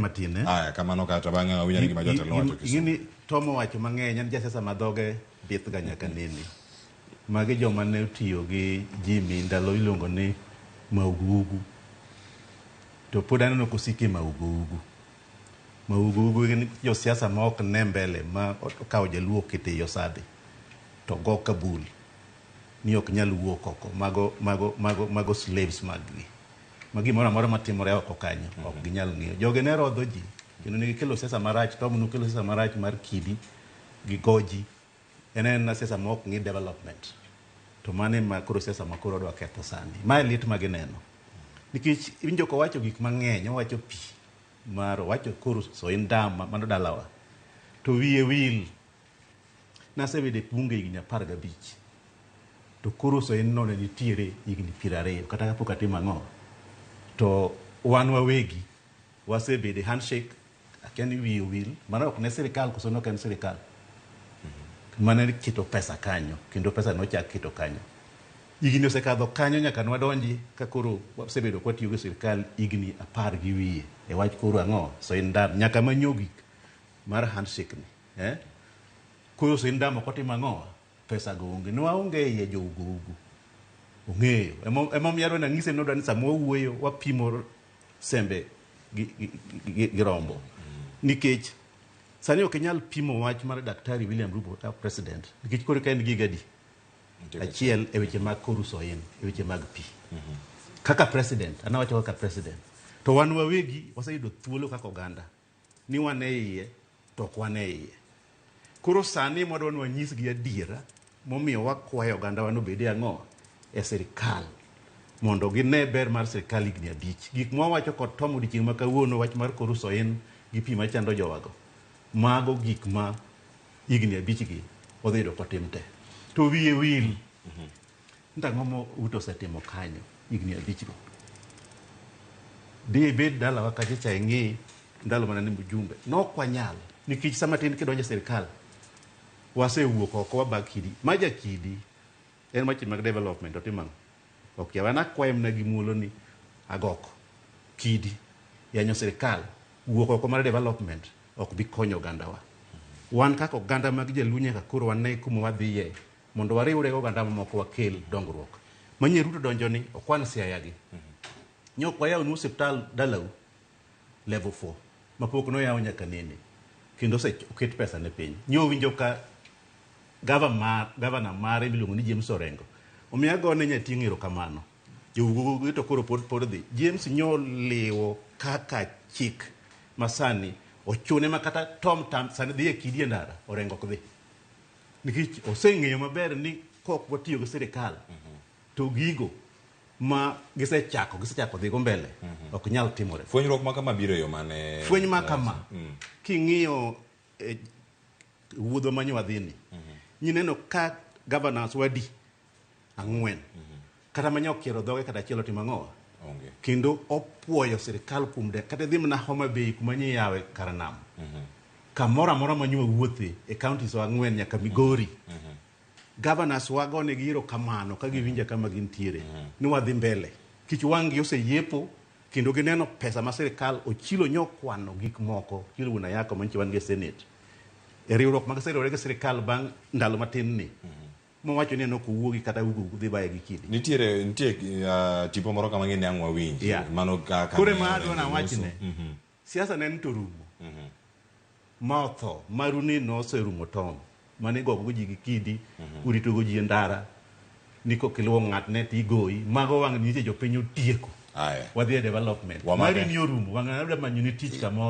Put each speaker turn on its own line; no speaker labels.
matin eh?
Aya, kamano kata bang'e wawinjo ni gima jatelo wacho Kisumu.
Ing'eni Tom owacho mang'eny, en jasiasa ma dhoge bith ga nyaka nene. Magi joma ne otiyo gi Jimmy ndalo iluongo ni Mauguugu. To pod aneno kosiko e Mauguugu. Mauguugu gin josiasa ma ok ne mbele ma okawo jaluo oketo ei osadhi to go kabul ni ok nyal wuok oko. Mago, mago, mago, mago slaves mag gi. Ma gimoro amora matimore oko kanyo ok ginyal ng'iyo. Jogi ne rodho ji kendo ne gikelo siasa marach. Tom nokelo siasa marach mar kidi gi goji. En en siasa ma ok ng'i development. To mano ema koro siasa ma koro odwa ketho sani. Mae lit ma gineno. Nikech iwinjo kowacho gik mang'eny, owacho pi mar owacho koro Soin Dam mano dalawa. To wiye wil. Nasebedo e bunge higni 15. To koro Soin no ne nitiere higni 20 kata kapok atimo ang'o. To wan wawegi wasebedo e handshake akia ni wiye owil mano ok ne sirikal koso ne ok en sirikal mane keto pesa kanyo kendo pesa nochak keto kanyo higni osekadho kanyo nyaka nwadonji ka koro wasebedo kwatiyo gi sirikal higni 10 gi wiye e wach koro ang'o Soin Dam nyaka manyo gik mar handshake ni eh? Koro Soin Dam ok otimo ang'o pesa go onge ne waonge iye jo ugo ugo ong'eyo emomiyo adwa nang'ise ni odwa ni sama wawuoyo wapimo sembe gi rombo nikech sani ok inyal pimo wach mar Daktari William Ruto kaka president nikech koro ka en gi gadi achiel e weche mag koru Soin e weche mag pi kaka president an awacho kaka president to wan wawegi waseyudo thuolo kaka oganda ni wan e iye to ok wan e iye. Koro sani mwadwa ni wanyisgi adiera momiyo wakwayo oganda wa nobed e ang'o e sirikal mondo gine ber mar sirikal higni 5. Gik mwawacho kod Tom odiochieng' ma kawuono wach mar koru Soin gi pi machando jowago mago gik ma higni 5 gi odhi yudo kotim te. To wiye wil Ndang'o mo Ruto osetimo kanyo higni 5 go. Dhi ibed dalawa kacha cha ing'i ndalo mana ni mjumbe. Nok wanyal nikech sama tin kidonjo e sirikal wasewuok oko wabag kidi. Ma jakidi en weche mag development otimo ang'o? Ok yawa an akwaye mana gi muolo ni agoko kidi yanyo sirikal wuok oko mar development ok bi konyo ogandawa. Wan kaka oganda mag jaluo nyaka koro wane kuma wadhiye mondo wariwre gi oganda mamoko wakel dongruok. Manyien Ruto donjo ni okwan Siaya gi. Nyok wayaw nu osiptal dalau level 4 mapok noyaw nyaka nene kendo oket pesa ne piny. Nyo winjo ka gavana mare miluongo ni James Orengo omiyo agone nyating' erokamano. Jougogo to koro pod dhi. James nyo liwo kaka chik masani ochune ma kata Tom Tam sani dhi e kidi e ndara Orengo ok dhi. Nikech oseng'eyo maber ni kok watiyo gi sirikal to gigo ma gisechako dhigo mbele ok nyal timore.
Fwenyruok ma kama biro e yo mane?
Fweny ma kama king'iyo wuodhwa ma nyo wadhini nyineno ka governors wadi 4 kata manya okiero dhoge kata achiel otimo ang'o
Onge.
Kendo opuoyo sirikal kuom de kata idhi mana Homa Bay kuma nyi yawe kar nam kamoro amora ma nyo wuothe e counties 4 nyaka Migori governors wagonegi erokamano ka giwinja kama gintiere ni wadhi mbele kich wang' gi oseyiepo kendo gineno pesa ma sirikal ochilo nyo kwano gik moko Ochilo wuon Ayako manyicho wan gi e senate e riwruok mag seriwore gi sirikal bang' ndalo matin ni mowacho ni en ok owuogi kata ugo dhi baye gi kidi.
Nitiere nitie tipo moro kama ng'eni ang' wawinj. Mano kaka
Koro ema adwa nawachne. Siasa ne en to rumo. Ma otho, maru ni noserumo Tom. Mane igogo ji gi kidi, uritogo ji e ndara, ni kokiluwo ng'atne to igoyi. Mago wang' ni nyiche jopiny otieko.
Aya.
Wadhi e development.
Wamake.
Mari ni orumo, wang' adwa manyo ni tich kamoro.